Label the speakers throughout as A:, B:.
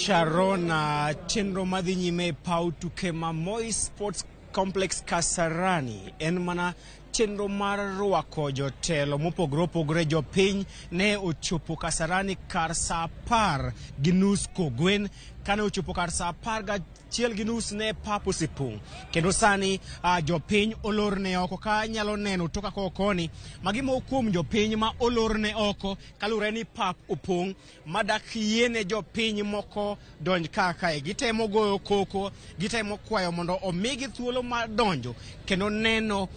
A: Sharona, chenro madhi nyime e paw tuke ma Moi Sports Complex Kasarani en mana chenro mar rwako jotelo mopogore opogore. Jopiny ne ochopo Kasarani kar saa 10:30 kogwen. Kane ochopo kar saa 11:30 ne pap osepong', kendo sani jopiny olorne oko. Ka nyalo neno toka ko koni, magi moko kuom jopiny ma olorne oko kaluwore ni pap opong' madak yiene jopiny moko donj kar kae. Gitemo goyo koko, gitemo kwayo mondo omigi thuolo mar donjo kendo neno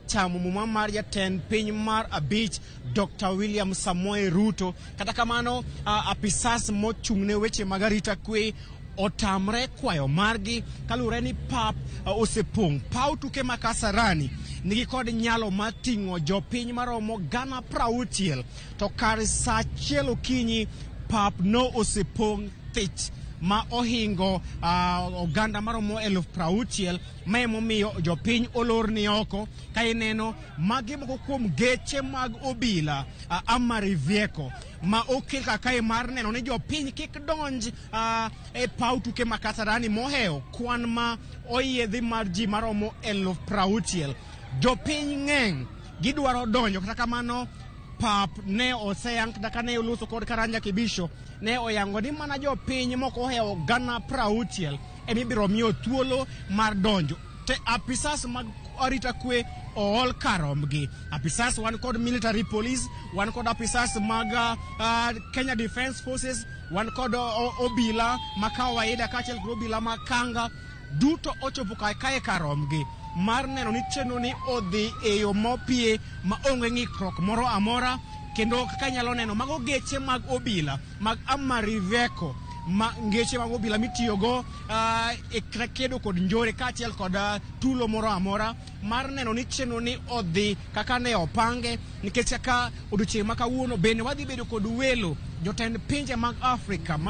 A: chamo muma mar jatend piny mar abich, Dr. William Samoei Ruto. Kata kamano, apisas mochung'ne weche mag arita kwe otamre kwayo margi kaluwore ni pap osepong'. Paw tuke ma Kasarani nigi kod nyalo mar ting'o jopiny maromo 60,000, to kar saa 1 okinyi pap no osepong' thich ma ohingo oganda maromo 60,000. Ma emomiyo jopiny olorni oko. Ka ineno magi moko kuom geche mag obila, armored vehicle ma okel kakae mar neno ni jopiny kik donj e paw tuke ma Kasarani mohewo kwan ma oyiedhi mar ji maromo 60,000. Jopiny ng'eny, gidwaro donjo, kata kamano pap ne oseyang kata kane oloso kod Karanja Kibisho ne oyango ni mana jopiny moko ohewo 60,000 emibiro miyo thuolo mar donjo. Te apisas mag arita kwe ool karombgi. Apisas wan kod military police, wan kod apisas mag Kenya Defence Forces, wan kod obila ma kawaida kaachiel kod obila ma kanga, duto ochopo kae karombgi mar neno ni chenro ni odhi e yo mopie ma onge ng'ikruok moro amora. Kendo kaka inyalo neno, mago geche mag obila mag armored vehicle, ma ngeche mag obila mitiyogo e kedo kod njore kaachiel kod tulo moro amora mar neno ni chenro ni odhi kaka ne opange. Nikech kaka odiochieng' ma kawuono bende wadhi bedo kod welo jotend pinje mag Afrika mar